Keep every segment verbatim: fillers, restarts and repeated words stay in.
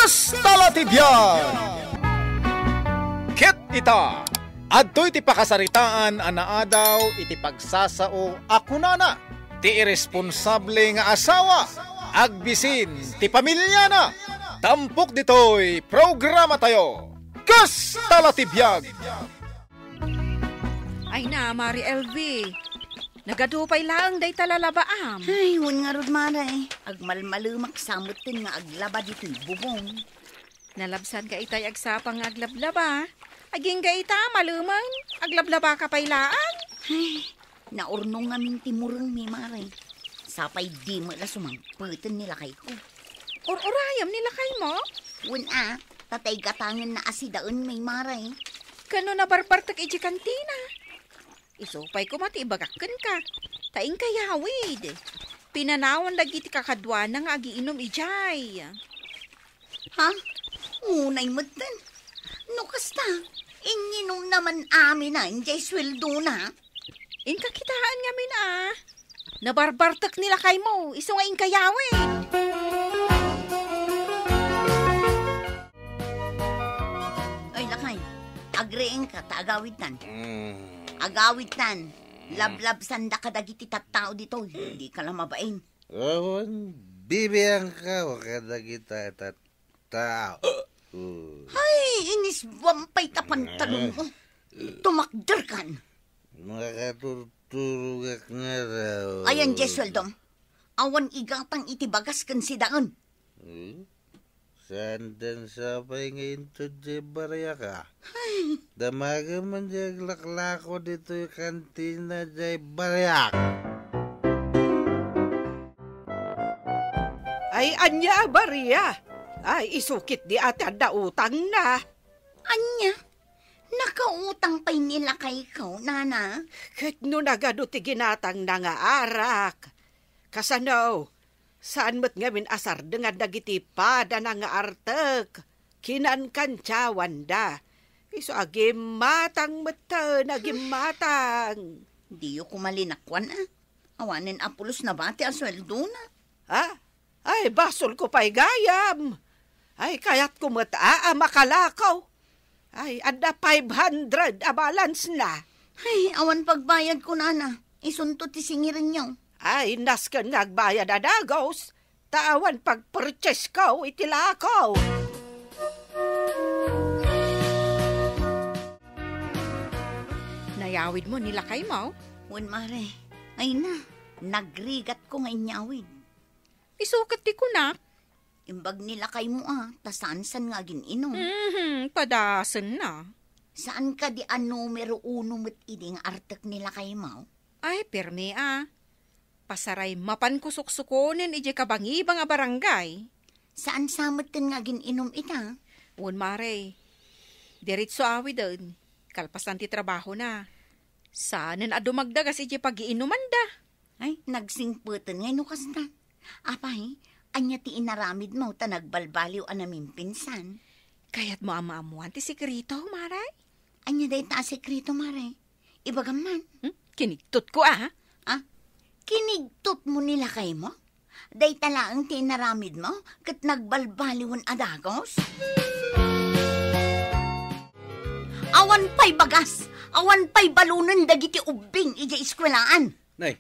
Kasta la ti biag! Ket ita, adtoy ti pakasaritaan a naadaw iti pagsasao a kunana, ti iresponsable nga asawa, agbisin ti pamiliana. Tampok ditoy programatayo, Kasta la ti biag! Ay na, Mari L V. Nagadu pay laeng dayta lalabaam. Ay, wen ngarud, Mare. Agmalmalemak sa metten nga aglaba ditoy bubong. Nalabsanka itay agsapa nga aglablaba. Agingga ita, malemeng, aglablabaka pay laeng. Ay, naurnong ngamin ti murengmi, Mare. Sapay di met la sumangpeten ni lakayko. Ur-urayem ni lakaymo? Wen a, ta tay gatangenna a sidaenmi, Mare. Ken no nabarbartek idiay kantina? Isu pay koma ti ibagak kenka, ta inkayawid. Pinanawan dagiti kakaduana nga agiinum idiay. Ha? Unay metten. No kasta, inginumna man amin a idiay sueldona. Inka kitaen ngamin a. Nabarbartek ni lakaymo, isu nga inkayawid. Ay, lakay, agriingka ta agawidtan. Mm. Agawidtan. Mm. Lablabsanda kadagiti tattao ditoy. Dika la mabain. Awan, bibiangka kadagita tattao. Mm. Ay, inisbuam pay ta pantalon mo. Tumakderkan. Makaturturogak nga raw. Ayan, Jesueldo. Awan igatang iti bagas ken sidaen. Hmm? Saan dan sapay nga inted diay bariak, a? Ay. Damagem man diay aglaklako ditoy kantina diay bariak. Ay, ania a baria? Ay, isu ketdi a ti adda utangna. Ania? Nakautang pay ni lakayko, nana? Ket no nagadu ti ginatangna nga arak, kasano? Saan met ngamin a sardengan dagiti padana nga artek, kinankantiawanda. Isu a gimmatang metten a gimmatang. Diyo koma linakuan, a? Awanen a pulos nabati a sueldona. Ha? Ay, basolko pay gayam. Ay, kayatko met a, a makalakaw. Ay, adda five hundred a balance na. Ay, awan pagbayadko, nana. Isunto ti singirenyo. Ay, nasken nga agbayad a dagus, ta awan pagpurchasesko iti lakaw. Nayawidmo ni lakaymo? Wen, mare. Ay na, nagrigatko nga inyawid. Isu ket ti kunak. Imbag ni lakaymo a, ta saansan nga agin-inum. Mhm, padasenna. Saan kadi a numero uno met idi nga artek ni lakaymo? Ay, pirmi a. Pasaray, mapanko suksukonen idiay kabangibang a barangay. Saan sa metten nga agin-inum ita? Wen, mare. Diretso awiden. Kalpasan ti trabahona. Saanen a dumagdagas idiay pagiinumanda. Ay, nagsingpeten ngay no kasta. Apay, ania ti inaramidmo ta nagbalbaliw a namimpinsan? Kayatmo a maammuan ti sekreto, mare? Ania dayta a sekreto, mare? Ibagam man. Hmm? Kinigtotko, a? Ah? Kinigtotmo ni lakaymo? Dayta laeng ti inaramidmo ket nagbalbaliwen a dagus? Awan pay bagas, awan pay balonen dagiti ubbing idiay eskuelaan. Nay,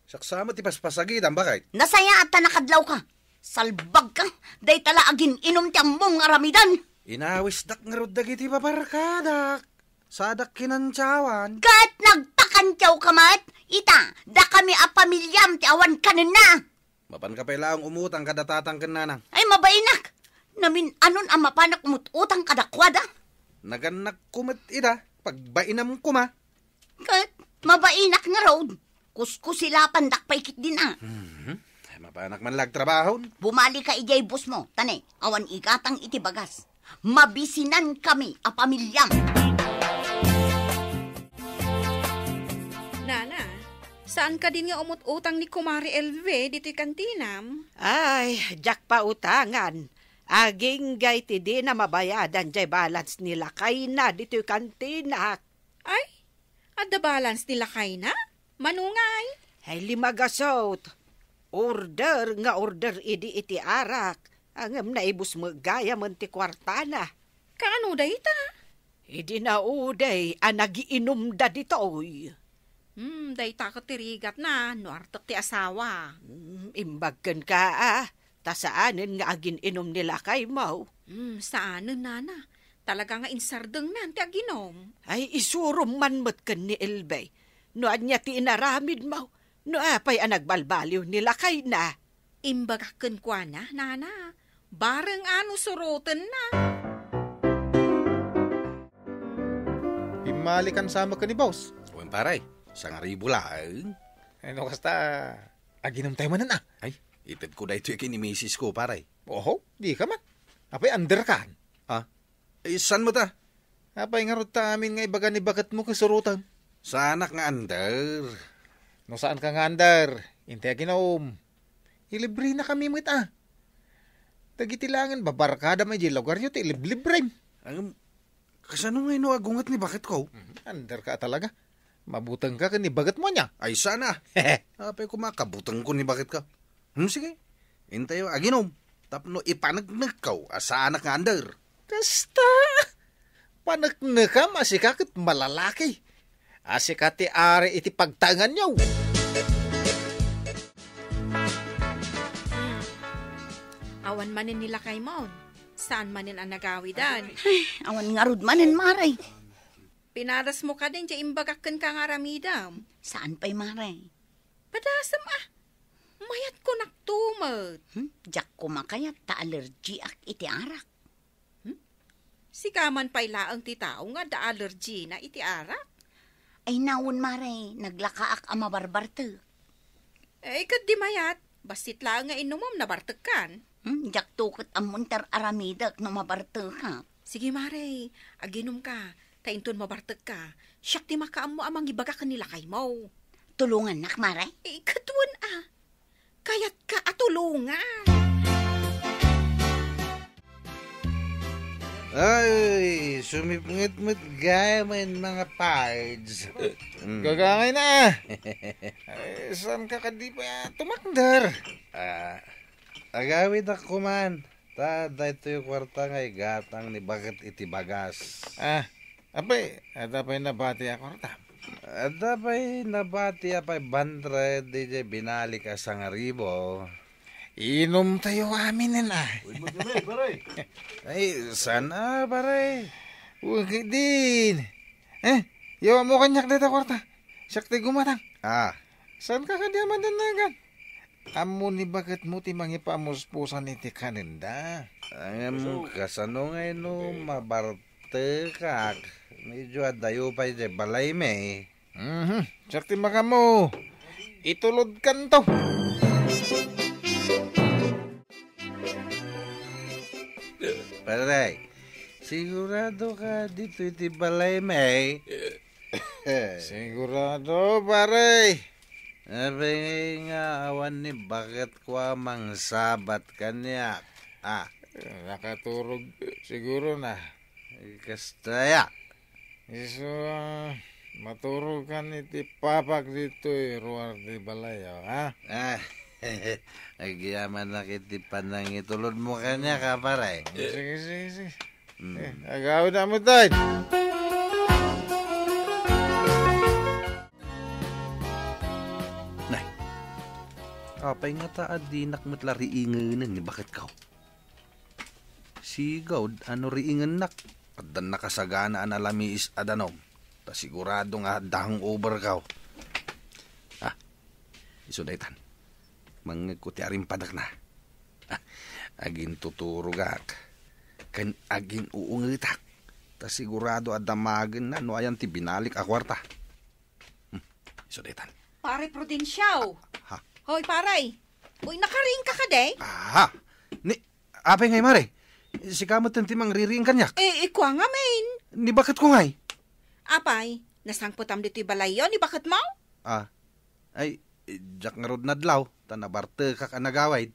saksamet ti paspasagitam, baket. Nasayaat ta nakadlawka. Salbagka, dayta la agin-inum ti ammom nga aramiden. Inawisdak ngarud dagiti babarkadak. Sadak kinantiawan. Ket nagpakantiawka met? Ita, dakami a pamiliam ti awan kanenna. Mapanka pay laeng umutang kada tatang ken nanang. Ay, mabainak! Namin-anon a mapanak umut-utang kadakuada? Nagannakko met ida, pagbainam koma. Ket, mabainak ngarud. Kuskusilapandak pay ketdin a. Mhm. Ay, mapanak man la agtrabahon. Bumalika idiay busmo, ta ne, awan igatang iti bagas. Mabisinankami a pamiliam. Nana, saan kadin nga umut-utang ni Kumare Elve ditoy kantinam? Ay, diak pautangan. Agingga iti dina mabayadan diay balance ni lakayna ditoy kantinak. Ay, adda balance ni lakayna? Mano ngay? Ay, limagasot. Order nga order idi iti arak. Ngem naibus met gayamen ti kuartana. Kaano dayta? Idi naudey a nagiinumda ditoy. Hmm, dayta ket ti rigatna, no artek ti asawa. Hmm, imbag kenka, a, ta saanen nga agin-inum ni lakaymo. Hmm, saanen, nana. Talaga nga insardengnan ti aginum. Ay, isurom man met ken ni Elbe. No ania ti inaramidmo, no apay a nagbalbaliw ni lakayna. Imbagak kenkuana, nana, bareng a no surotenna. Pimmalikan sa met ken ni boss. Wen, pare, sangaribu laeng. Ay, no kasta, aginumtayo manen, a. Ay, itedko daytoy ken ni misis ko, pare. Oho, dika man. Apay, under kan? A? Eh, saan met, a? Apay ngarud ta amin nga ibaga ni baketmo ket suroten? Saanak nga under. No saanka nga under, intay aginum. Ilibrenakami met, a. Dagiti laengen babarkadam idiay lugaryo ti iliblibrem. Ang, kasano ngay no agunget ni baketko? Mhm, underka a talaga. Mabutengka ken ni baketmo ania? Ay, sana. Apay koma kabutengko ni baketko. Hmm, sige. Intayo aginum. Tapno ipaneknekko a saanak nga under. Kasta! Paneknekam a sika ket malalaki. A sika ti ari iti pagtaenganyo. Hmm. Awan manen ni lakaymo. Saan manen a nagawidan? Ay, awan ngarud manen, Mare. Pinadasmo kadin ti imbagak kenka nga aramidem. Saan pay, Mare? Padasem, a. Mayat kunak tumet. Hmm? Diak koma kayat ta allergiak iti arak. Hmm? Sika man pay laeng ti tao nga adda allergina iti arak. Ay, nawen, Mare, naglakaak a mabarbartek. Eh, ket di mayat, bassit laeng nga inumem, nabartekkan. Hmm, diakto ket ammon ti ar-aramidek no mabartekak. Sige, Mare, aginumka, ta inton mabartekka, siak ti makaammo a mangibaga ken ni lakaymo. Tulongannak, Mare? Eh, ket wen a. Kayatka a tulongan. Ay, sumipnget met gayam, mga pards. Mm. Gagangay na. Ay, saan ka kadi pa tumakder? Ah, agawidak kuman. Ta, daytoy kwarta nga igatang ni baket iti bagas. Ah, apay, adda pay nabati a kwarta? Adda pay nabati a five hundred, diay binalik a sangaribu. Inumtayo aminen, a. Uy, magdamay, pare. Ay, saan a, pare? Uy, din. Eh, yawa mo kaniak dayta kwarta. Siak ti gumatang. Ah. Saan ka kadi a mandannagan? Ammo ni baketmo ti mangipamuspusan iti kanenda. Ngem kasano ngay no mabartekak? Medyo adayo pay diay balaymi. Mhm. Siak ti makaammo. Itulodkanto. Pare, sigurado ka ditoy ti balaymi? Sigurado, pare. Apay nga awan ni baketko a mangsabat kaniak? Ah. Nakaturog siguro na. Kasta ya. Isu, ah, maturog kan iti papak ditoy ruar ti balay, oh, ha? Ah, agyamanak iti panangitulodmo kaniak, a, pare. Sige, sige, sige. Mm. Eh, agawid na mo, tay. Nay, apay nga ta a dinak met la riingenen ni baketko? Sigud a no riingennak, addan nakasagana a nalamiis a danum. Ta sigurado nga adda hangover kaw. Ah, isu daytan. Mangngegko ti arimpadakna. Ah, agintuturogak. Ken agin-uungetak. Ta sigurado a damagenna no ayan ti binalik a kuarta. Hmm, isu daytan. Pare Prudencio. Ha? Hoy, pare. Uy, nakariing ka kadi? Ah, ni, apay ngay, mare? Sika met ti mangririing kaniak? Eh, ikua ngamin. Ni baketko ngay? Apay, nasangpetam ditoy balayyo ni baketmo? Ah, ay, diak ngarud nadlaw, ta nabartekak a nagawid.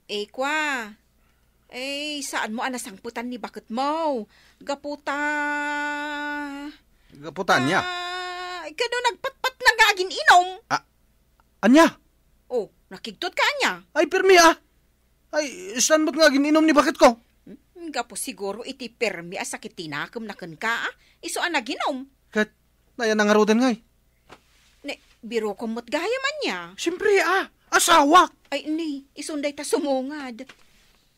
Eh, kua. Eh, saanmo a nasangpetan ni baketmo? Gapu ta... Gapu ta ania? Ah, kano nagpatpatna nga agin-inum? Ah, ania? Oh, nakigtot ka ania? Ay, pirmi, ah! Ay, saan met nga agin-inom ni baketko? Hmm, gapu siguro iti permi a sakit ti nakemna kenka, a, isu a naginum. Ket, nayan na ngaruden ngay? Ne, birokom met gayam ania? Siyempre, a, asawak. Ay, ni, isun dayta sumungad.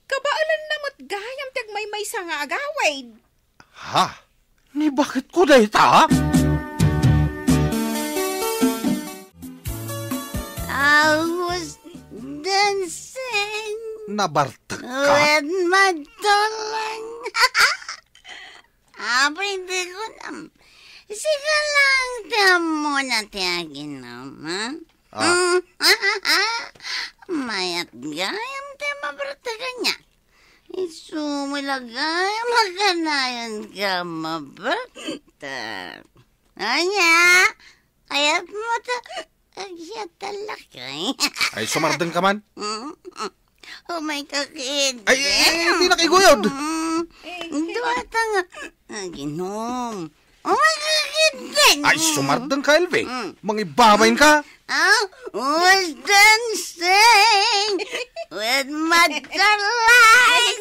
Kabaelanna met gayam ti agmaymaysa nga agawid. Ha? Ni baketko dayta? I was dancing Nabartek ka? with my darling. Apay, di ko nam-, sika lang ti ammona ti aginum, ha? Ah. Mm. Mayat gayam ti mabartek kaniak. Isu met la gayam a kanayon ka mabartek. Ania? Kayat mo ta, agyatalakay. Ay, sumardeng ka man? Mm. Umay ka, kid. Ay, ay, ay, dinak iguyod. Mm. Duwata nga aginum. Umay ka, kid. Ay, sumardeng ka, Elvie. Mm. Mangibabain ka. Ah, was dancing with my darling.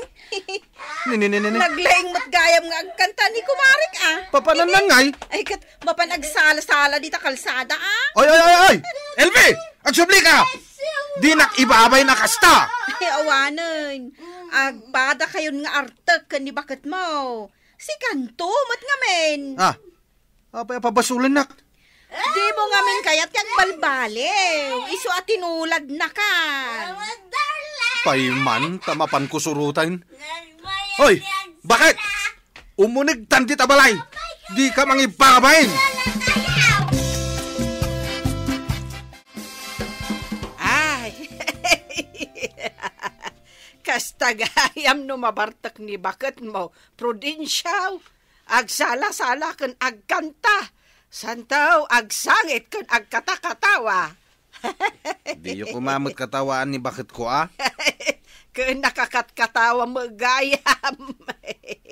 Ni, ni, ni, ni, ni. Naglaing met gayam nga agkanta ni kumarik, a. Papanan na ngay? Ay, ket mapan agsala-sala dita kalsada, a. Oy, oy, oy, oy! Elvie! Agsubli ka! Dinak ibabain a kasta! Ay, awanen. Agpada kayon nga artek ken ni baketmo. Sikanto met ngamin. Ah, apay a pabasolennak? Dimo ngamin kayat ti agbalbaliw. Isu a tinuladnaka. Pay man, ta mapanko suroten. Hoy, baket? Umunegtan dita balay. Dika mangibabain. Ay. Kasta gayam no mabartek ni baketmo, Prudencia. Agsala-sala ken agkanta. Santo, agsangit ken agkatakatawa. Diyo koma met katawaan ni baketko, a? Ken nakakatkatawa met gayam.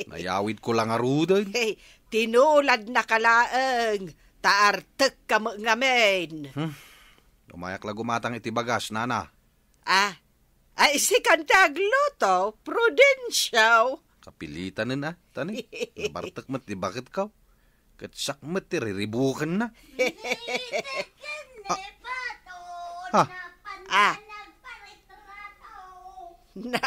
Nayawidko la ngaruden. Hey, tinuladnaka laeng, ta artekka met ngamin. Hmm. Umayak la gumatang iti bagas, nana. Ah, ay, sikan ti agluto, Prudencio. Kapilitanen, a, tani. Nabartek met ti baketko. Ket siak met ti riribukenna. Ah. Ah. Na.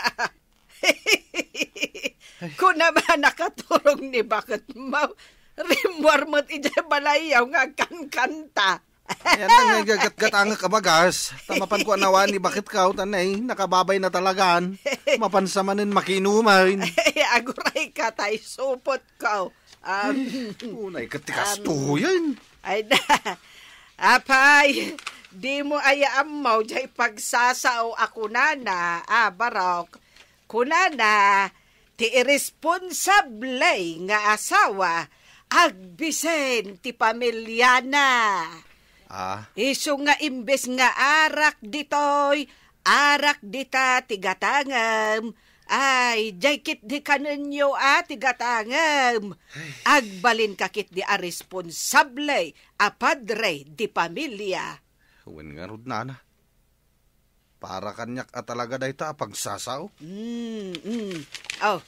Kuna man nakaturong ni baketmo. Rimmuar met idiay balayyo nga agkankanta. Ayan na nga, gatgatangek a bagas. Ta mapanko a nawaan ni baketko, tanay, nakababayna talagan. Mapan sa manen makinuman. Ay, agurayka, ta isupotko. Um, Unay ket ti um, kastoyen. Ay da. Apay, dimo aya ammo, jay pagsasao a kunana, a, Barok. Kunana, ti irresponsable nga asawa, agbisen ti pamiliana. Ah. Isu nga imbes nga arak ditoy, arak dita ti gatangem, ay, jay ketdi kanenyo a ti gatangem. Ay. Agbalinka ketdi a responsable a padre di pamilia. Wen ngarud, nana. Para kaniak a talaga dayta a pagsasao. Mm, mm. Oh,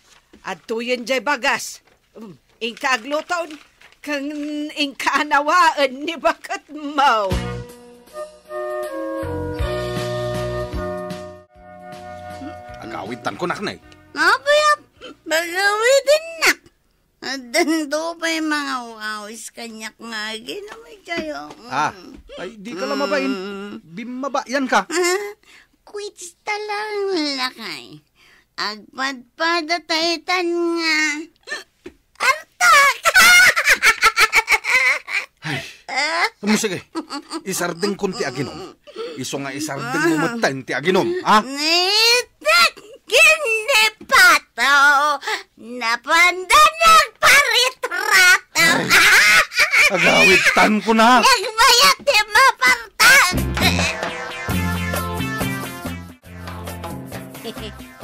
adtoyen jay bagas. Mm, inka agluton, ken inka anawaen ni baketmo. Agawidtanko, nak, ne. Apay a pagawidennak? Addanto pay mangawawis kaniak nga aginom itayo. Ah, ay, di ka la mabain. Mm. Bimmabayan ka. Ah, kwitsta lang, lakay. Agpadpada ta itan nga artak. Ay, um, sige. Isardengkon ti aginom. Isu nga isardengmo metten ti aginom, ha? Nitek ken ni Pato, napanda nagparitrato. Ay, agawidtanko na. Nagbayat ti mapartak.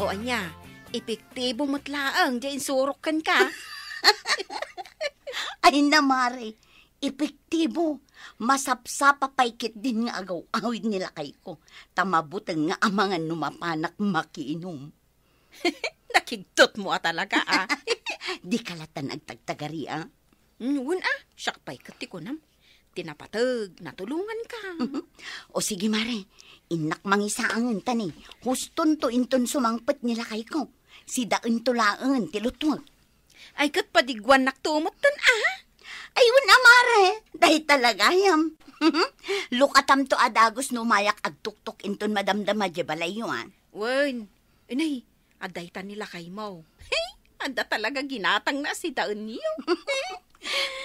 O ania, epektibo met laeng ti insurok kenka. Ay, namari, Epektibo. Masapsapa pay ketdin nga agaw-awid ni lakayko. Ta mabuteng nga amangan no mapanak makiinom. Nakigtot mo a talaga, a. Dika lattan agtagtagari, a. Mm, wen, a. Siak pay ket ti kunam. Ti napateg, natulonganka. O sige, mare. Innak mangisaangen ta ni. Hustonto inton sumangpet ni lakayko. Sidaento laengen ti lutwag. Ay, ket padigwannakto metten, a? Ay, wen a, mare. Dayta la gayam. Lukatamto a dagus no umayak agtuktok inton madamdama diay balayyo, a. Wen, inay, adda ita ni lakaymo. Adda talaga ginatangna a sidaenyo.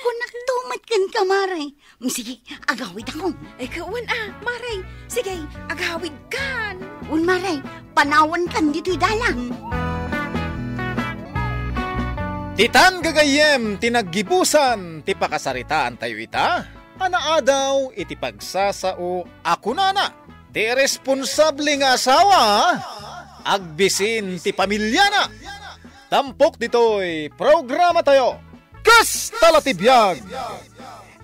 Kunakto met kenka, mare. Mm, sige, agawidakon. Ay, kawan, a, mare. Sige, agawidkan. Un, mare, panawankan ditoy dalan. Ditan gagayyem ti naggibusan ti pakasaritaantayo ita a naadaw iti pagsasao a kunana, ti iresponsable nga asawa agbisin ti pamiliana. Tampok ditoy programatayo, Kasta la ti biag!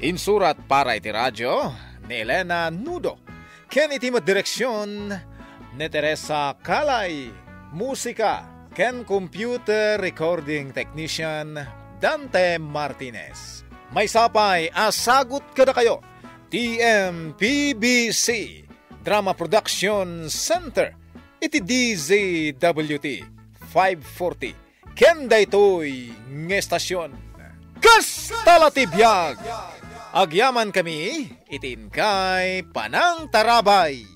Insurat para iti radio ni Elena Nudo, ken iti met direksion ni Teresa Calay, musika ken computer recording technician Dante Martinez. Maysa pay a sagut kadakayo ti M P B C Drama Production Center iti D Z W T five forty ken daytoy nga estasion. Kasta la ti biag! Agyamankami iti inkay panangtarabay.